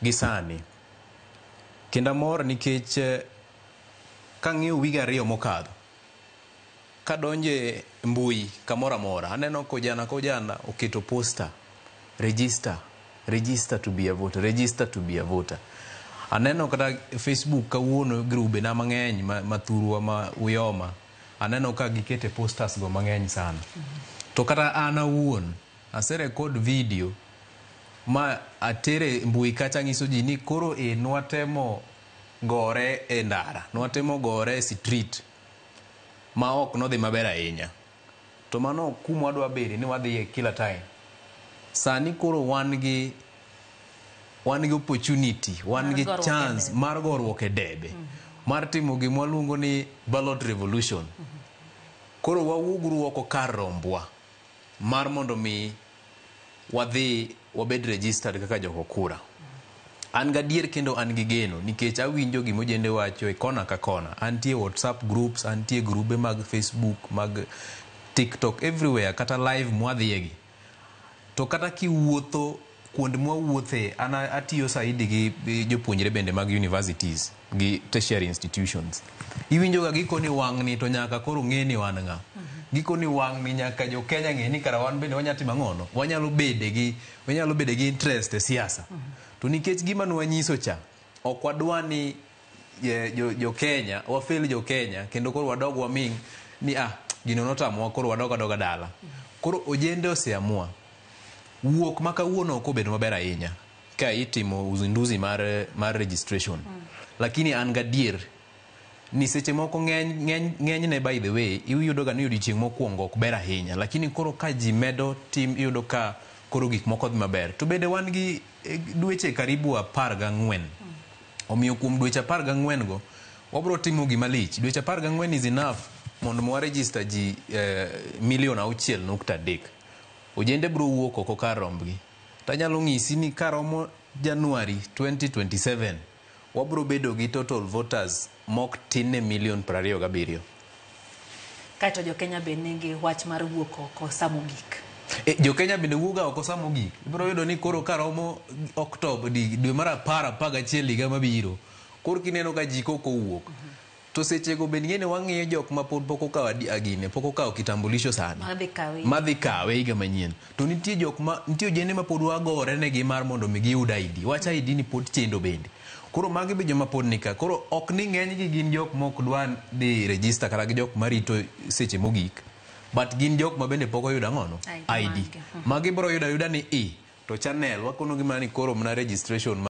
gi sani. Kendo amor nikech kang'iyo wige 2 mokadho, kadonje mbui kamoro amora, aneno kojana kojana oketo poster, register, register to be a voter, register to be a voter. Aneno kata Facebook kawuono grube na mang'eny ma thurwa ma Uyoma, aneno ka gikete posters go mang'eny sana. To kata an awuon, aserecord video ma atere mbui kacha ng'iso ji ni koro e nwatemo gore e ndara, nwatemo gore e street ma ok nodhi maber ahinya. To mano ok kuma wadwa bede ni wadhiye kila time. Sani koro wan gi opportunity, wan gi chance mar goruok e debe, mar timo gima waluongo ni ballot revolution. Koro wawuoguru oko kar rombwa mar mondo mi wadhi wabed registered kaka jogo kura. An gadier kendo an gi geno nikech awinjo gima ojende wacho e kona ka kona. Antie WhatsApp groups, antie grube mag Facebook, mag TikTok, everywhere, kata live mwadhiye gi. To kata kiwuotho kuond mwawuothe, an atiyo saidi gi jopuonjre bende mag universities gi tertiary institutions. Iwinjo ga gikoni wang'ni to nyaka koro ng'e ni wan ng'a. Gikoni wang'ni nyaka jo Kenya ng'e ni kara wan bende wanyalo timo ang'ono. Wanyalo bede gi interest e siasa. To nikech gima nwanyiso cha, ok wadwa ni jo Kenya, wafel jo Kenya, kendo koro wadog waming' ni gino notamowa, koro wadog adoga dala. Koro ojende oseamua. Wuok ma kawuono ok obedo maber ahinya ka itimo uzinduzi mar registration. Lakini an gadier ni seche moko ng'eny ng'eny ng'enyne, by the way, iyudo ga ni odiochieng' mokwongo ok ber ahinya, lakini koro ka ji medo tim, iyudo ka koro gik moko dhi maber. To bende wan gi dweche karibu 14. Omiyo kuom dweche 14 go wabro timo gima lich. Dweche 14 is enough mondo mi waregister ji milion 6.3. Ojende bro wuok oko kar rombgi. Tanyalo ng'isi ni karomo January 2027 wabro bedo gi total voters mok tin ne milion 27. Kaeto jo-Kenya be nigi wach mar wuok oko samogik. E, jo-Kenya bende wuoga oko samogik. Ibro yudo ni koro karomo Oktoba, dwe mar 10, 11 higa mabiro, koro kineno ka ji koko owuok. To sechego bende ing'e ni wang'iyo jok ma pod pok okawo gine, pok okawo kitambulisho sani. Madhi kawe. Madhi kawe higa manyien. To nitie jok ma nitie ojende ma pod wagore negi mar mondo mi giyud ID. Wach ID ni pod chendo bende. Koro magi be joma pod nika. Koro ok ni ng'enygi gin jok mok dwa dhi register kata gi jok marito seche mogik. But gin jok ma bende pok oyudo ang'ono? ID ID. magi. Magi bro yudo ayuda ni i to channel wakono gi mana ni koro mana registration.